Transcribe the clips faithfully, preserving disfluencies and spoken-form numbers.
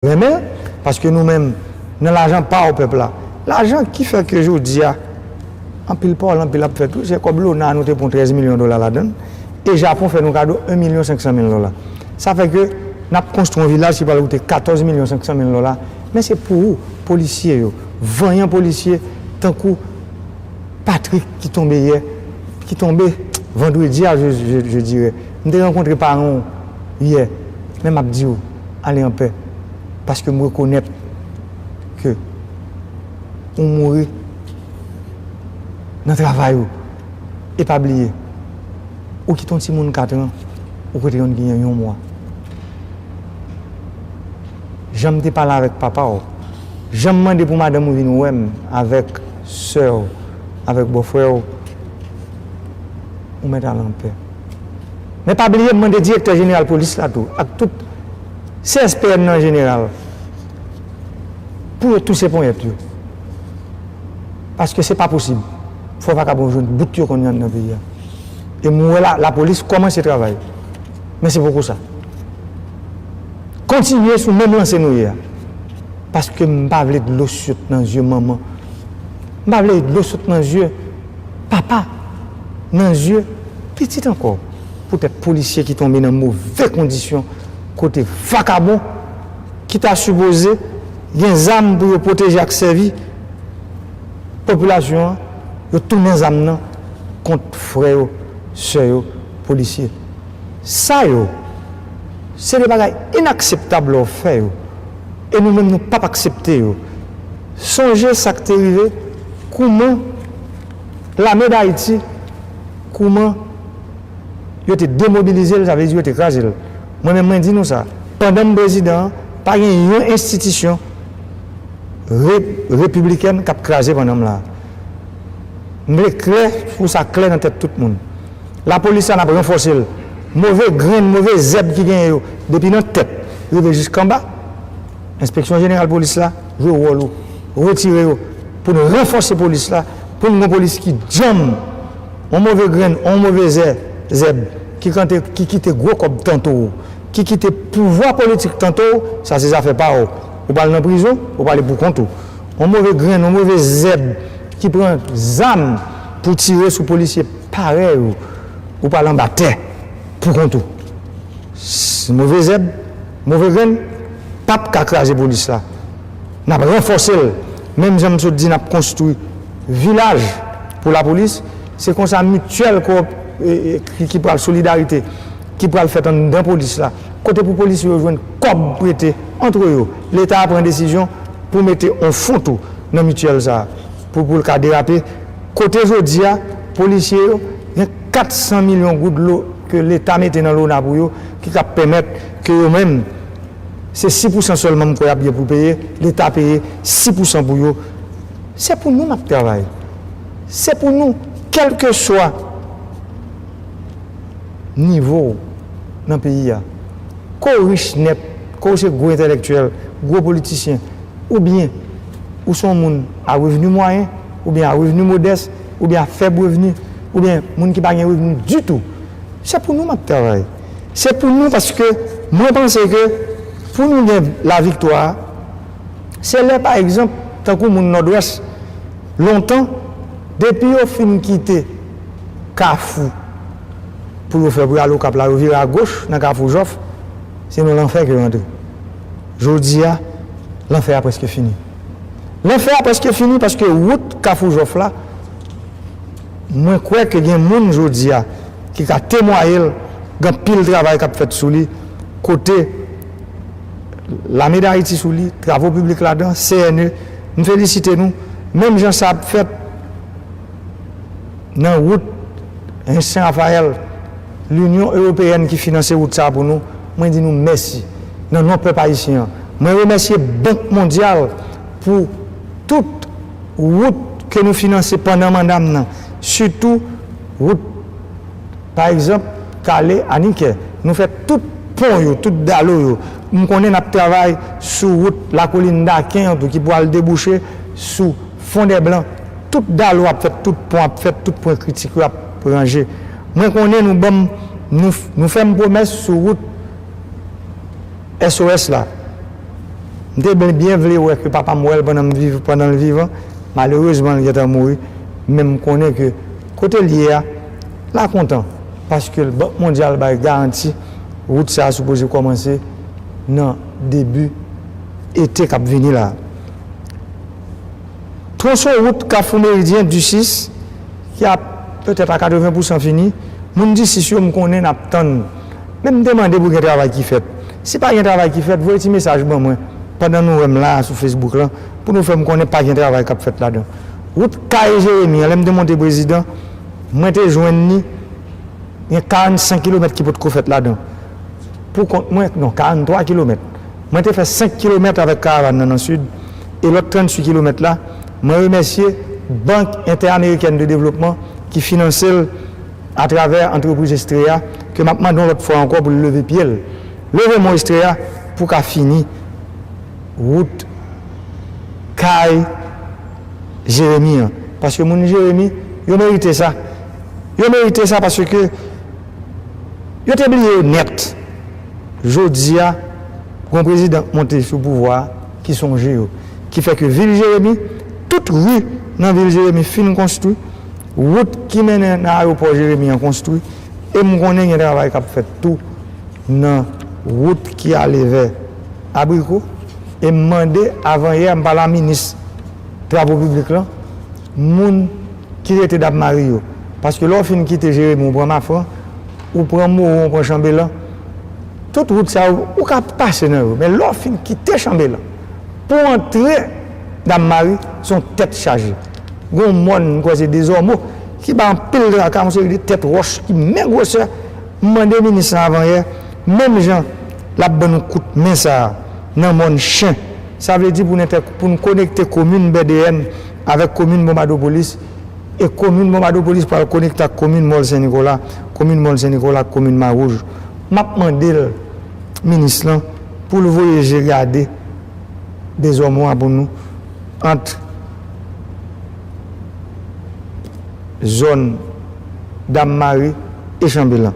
renmen l, paske nou menm, nan lajan pa w pèp la. Lajan ki fè ke jodi a, anpil pawòl, anpil ap fèt, wi, se kòb lona nou te pran trèz milyon dola ladan l, e Japon fè nou kado en milyon senk san mil dola. Sa fè ke n ap konstwi yon vilaj ki pral koute katòz milyon senk san mil dola, men se pou ou, polisye yo, vanyan polisye, tankou Patrick ki tonbe yè, ki tonbe vandredi a, je, je, je dirais. M te rankontre paran w yè, men m ap di w, ale anpè, paske m rekonèt ke ou mouri nan travay ou. E pa bliye, ou kite yon timoun kat an, ou kite youn ki gen yon mwa. Jan m te pale avèk papa w, jan m mande pou madanm ou vin wè m avèk sè w, avèk bòfrè w, ou mèt ale anpè. Men pa bliye m mande direktè jeneral polis la tou, ak tout C S P N nan an jeneral, pou yo touse ponyèt yo. Paske se pa posib. Fò vakabon jwenn bout yo konn jwenn nan peyi a. E m wè la, lapolis kòmanse travay. Men se poko sa. Kontinye sou menm lanse nou ye a. Paske m pa vle dlo sot nan zye manman. M pa vle dlo sot nan zye papa, nan zye pitit ankò. Poutèt polisye ki tonbe nan move kondisyon, kote vakabon ki ta sipoze gen zam pou yo pwoteje ak sèvi popilasyon an, yo tounen zam nan kont frè yo, sè yo, polisye. Sa yo, se de bagay inakseptab lè w fè yo. E nou menm, nou p ap aksepte yo. Sonje sa k te rive, kouman Lame d Ayiti, kouman yo te demobilize l, sa vle di yo te kraze l. Mwen menm, mwen di nou sa. Pandan m prezidan an, pa gen yon enstitisyon re-, repiblikèn k ap kraze pandan m la. M vle klè pou sa klè nan tèt tout moun. Lapolis la, n ap ranfòse l. Move grenn, move zèb ki genyen yo, depi nan tèt rive jiskanba, Enspeksyon Jeneral Polis la, jwe wòl ou, retire yo, pou n ranfòse polis la, pou n gen yon polis ki djanm. Yon move grenn, yon move zè-, zèb, ki kante, ki kite gwo kòb tanto w, ki kite pouvwa politik tanto w, sa se zafè pa w. Ou pral nan prizon, ou prale pou kont ou. Yon move grenn, yon move zèb ki pran zam pou tire sou polisye parèy ou, ou pral anba tè pou kont ou. S-, move zèb, move grenn, p ap ka kraze polis la. N ap ranfòse l. Menm jan m sot di n ap konstwi vilaj pou lapolis, se konsa mityèl ko-, e, e, ki, ki pral solidarite, ki pral fèt anndan polis la. Kote pou polisye yo jwenn kòb prete antre yo. Leta a pran desizyon pou mete yon fon tou nan mityèl sa a, pou, pou l ka derape. Kote jodi a, polisye yo, gen kat san milyon goud lo-, ke Leta mete nan lona pou yo, ki ka pèmèt ke yo menm, se sis pousan sèlman m kwè y ap gen pou peye, Leta peye sis pousan pou yo. Se pou nou m ap travay. Se pou nou, kèlkeswa nivo w nan peyi a. Ke w rich nèt, ke w se gwo entèlektyèl, gwo politisyen, oubyen ou se yon moun a revni mwayen, oubyen a revni modès, oubyen a fèb revni, oubyen moun ki pa gen revni ditou. Se pou nou m ap travay. Se pou nou, paske mwen panse ke pou nou gen laviktwa, se lè, pa egzanp, tankou moun Nòdwès, lontan, depi yo fin kite Kafou pou yo fè pou yo al Okap la, yo vire agoch nan Kafou Jòf, se nan lanfè ke yo antre. Jodi a, lanfè a prèske fini. Lanfè a prèske fini paske wout Kafou Jòf la, mwen kwè ke gen moun jodi a ki ka temwaye l, gen anpil travay k ap fèt sou li, kote Lame d Ayiti sou li, Travo Piblik ladan, C N E, m felisite nou. Menm jan sa ap fèt nan wout Sen Rafayèl, Linyon Ewopeyèn ki finanse wout sa a pou nou, mwen di nou mèsi nan non pèp ayisyen an. Mwen remèsye Bank Mondyal pou tout wout ke nou finanse pandan manda m nan, sitou wout, pa egzanp, Kale a Nikè. Nou fè tout pon yo, tout dalo yo. M konnen n ap travay sou wout Lakolin Daken an tou, ki pral debouche sou Fondèblan. Tout dalo ap fèt, tout pon ap fèt, tout pwen kritik yo ap ranje. Mwen konnen nou ban m, nou, nou fè m pwomès sou wout S O S la. M te byen, byen vle wè ke papa m wè l pandan m viv, pandan l vivan. Malerezman, l gentan mouri. Men m konnen ke kote l ye a, l a kontan. Paske Bank Mondyal bay garanti, wout sa a sipoze kòmanse nan debi ete k ap vini la. Twonson wout Kafou Meridyen, Disis, ki ap petèt a katreven pousan fini. Moun Disis yo, m konnen n ap tann. Men m te mande pou gen travay ki fèt. Si pa gen travay ki fèt, voye ti mesaj ban mwen pandan nou wè m la a sou Facebook lan, pou nou fè m konnen pa gen travay k ap fèt ladan. Wout Kay Jeremi an, lè m te monte prezidan, mwen te jwenn li, gen karannsenk kilomèt ki potko fèt ladan. Pou kont mwen, non, karannntwa kilomèt. Mwen te fè senk kilomèt avèk karavàn nan nan sid, e lòt tranntuit kilomèt la, mwen remèsye Bank Entèamerikèn de Devlopman ki finanse l atravè antrepriz Estrea, ke m ap mande yon lòt fwa ankò pou l leve pye l. Leve mo Estrea pou ka fini wout Kay Jeremi an. Paske moun Jeremi, yo merite sa. Yo merite sa paske yo te bliye yo nèt. Jodi a, gon prezidan k monte sou pouvwa a ki sonje yo. Ki fè ke vil Jeremi, tout ri nan vil Jeremi fin konstwi, wout ki mennen nan ayewopò Jeremi an konstwi, e m konnen gen travay k ap fèt tou nan wout ki ale vè Abriko, e m mande avanyè, m pale a minis travo piblik lan, moun ki rete Dap Mari yo. Paske lè w fin kite Jeremi, ou pran Mafran, ou pran Mowo, ou pran Chanbelan, tout wout sa yo, ou ka pase nan yo. Men lè w fin kite Chanbelan, pou w antre Dap Mari, se yon tèt chaje. Gon mòn, m kwè se Dezòmo, ki bay anpil traka, yon seri de tèt wòch ki men gwosè. M mande minis lan avanyè, menm jan l ap ban nou kout men sa a nan mòn Chen, sa vle di pou n entè-, pou n konekte komin Bèdeyèn avèk komin Bonbadopolis, e komin Bonbadopolis pral konekte ak komin Mòl Sen Nikola, komin Mòl Sen Nikola ak komin Mawouj. M ap mande l, minis lan, pou l voye je gade Dezòmo a pou nou, ant zòn Dam Mari e Chanbelan.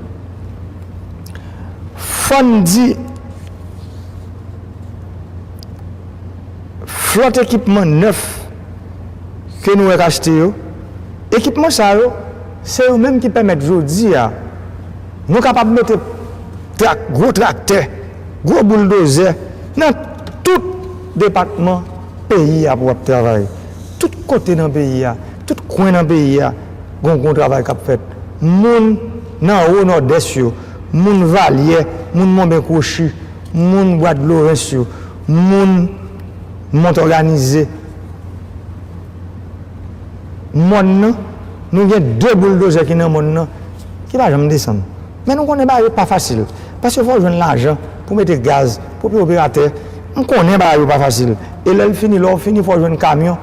Fò n di, flòt ekipman nèf ke nou wè k achte yo, ekipman sa yo, se yo menm ki pèmèt jodi a, nou kapab mete trak-, gwo traktè, gwo bouldozè nan tout depatman peyi a pou ap travay. Tout kote nan peyi a, tout kwen nan peyi a, gon, gon travay k ap fèt. Moun nan wo Nòdès yo, moun Valyè, moun Monben Kwochi, moun Bwa Dlorens yo, moun Mont Òganize, mòn nan, nou gen de bouldozè ki nan mòn nan, ki pa janm desann. Men nou konnen bagay yo pa fasil. Paske fò w jwenn lajan pou mete gaz, pou peye operatè. M konnen bagay yo pa fasil. E lè l fini, lè w fini, fò w jwenn kamyon,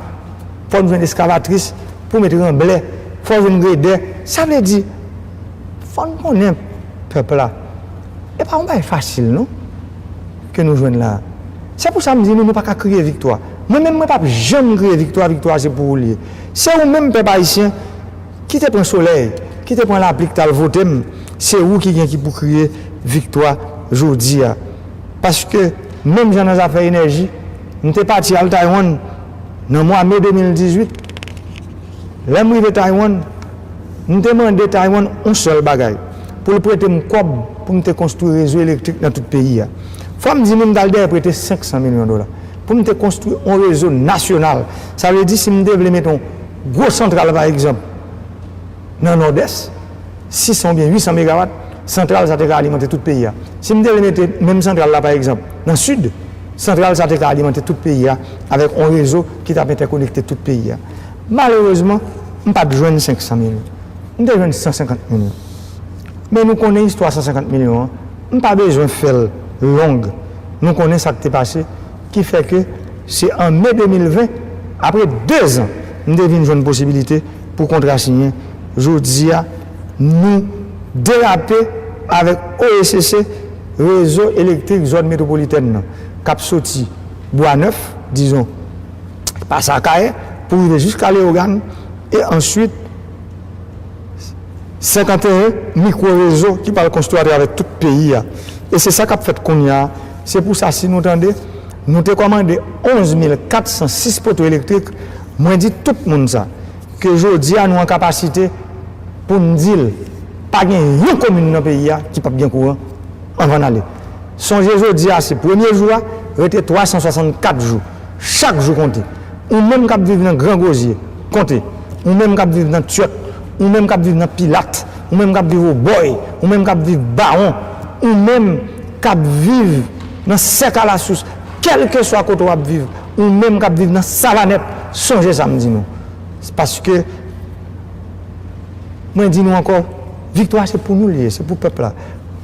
fò n jwenn eskavatris pou mete ranblè, fò w jwenn gredè. Sa vle di, fò n konnen pèp la. E pa yon bagay fasil, non, ke nou jwenn la a. Se pou sa m di nou, nou pa ka kriye viktwa. Mwen menm, mwen p ap janm kriye viktwa, viktwa se pou ou l ye. Se ou menm, pèp ayisyen, ki te pran solèy, ki te pran lapli, ki t al vote m, se ou ki gen ki pou kriye viktwa jodi a. Paske, menm jan nan zafè enèji, m te pati al Taiwan nan mwa me de mil dizuit. Lè m rive Taiwan, m te mande Taiwan yon sèl bagay, pou l prete m kòb pou m te konstwi rezo elektrik nan tout peyi a. Fò m di nou, m t al dèyè prete senk san milyon dola pou m te konstwi yon rezo nasyonal. Sa vle di, si m te vle mete yon gwo santral, pa egzanp, nan Nòdès, sis san oubyen uit san megawat, santral sa te ka alimante tout peyi a. Si m te vle mete menm santral la, pa egzanp, nan Sid, santral sa te ka alimante tout peyi a avèk yon rezo ki t ap entèkonekte tout peyi a. Malerezman, m pa t jwenn senk san milyon. M te jwenn san senkant milyon. Men nou konnen istwa san senkant milyon an, m pa bezwen fè l long. Nou konnen sa k te pase, ki fè ke se an me de mil ven, apre de zan, m te vin jwenn posibilite pou kontra siyen. Jodi a, nou derape avèk O E C C, rezo elektrik zòn metwopolitèn nan, k ap soti Bwa Nèf, dizon, pase Akayè, pou rive jiska Leyogàn, e answit, senkanteyen mikwo rezo ki pral konstwi atravè tout peyi a. E se sa k ap fèt kounye a. Se pou sa, si nou tande, Nou te kòmande onz mil kat san sis poto elektrik. Mwen di tout moun sa, ke jodi a nou an kapasite pou n di l, pa gen yon komin nan peyi a ki p ap gen kouran anvan n ale. Sonje jodi a se premye jou a, rete twa san swasannkat jou. Chak jou konte. Ou menm k ap viv nan Gran Gwozye, konte. Ou menm k ap viv nan Tyòt, ou menm k ap viv nan Pilat, ou menm k ap viv Obòy, ou menm k ap viv Bawon, ou menm k ap viv nan Sèk a Lasous, kèlkeswa kote w ap viv, ou menm k ap viv nan Savanèt, sonje sa m di nou. Paske, mwen di nou ankò, viktwa se pou nou l ye, se pou pèp la.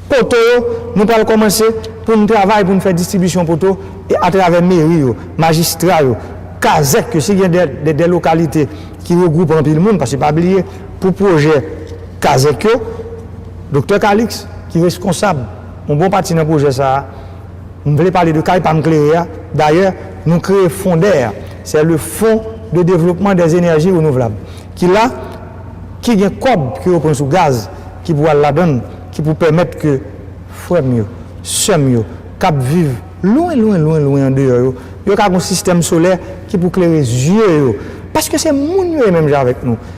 Poto yo, nou pral kòmanse pou n travay pou n fè distribisyon poto e atravè meri yo, majistra yo, kazèk yo, si gen de, de, de lokalite ki regwoupe anpil moun, paske pa bliye, pou pwojè kazèk yo, Doktè Calixte, ki reskonsab yon bon pati nan pwojè sa a, m vle pale de kay pa m klere a. Dayè, nou kreye FONDER, c'est le Fonds de Développement des Énergies Renouvelables, ki la, ki gen kòb ke yo pran sou gaz, ki pou al ladan l, ki pou pèmèt ke frè m yo, sè m yo, k ap viv lwen, lwen, lwen, lwen andeyò yo, yo ka gen yon sistèm solè ki pou klere zye yo. Paske se moun yo ye menm jan avèk nou.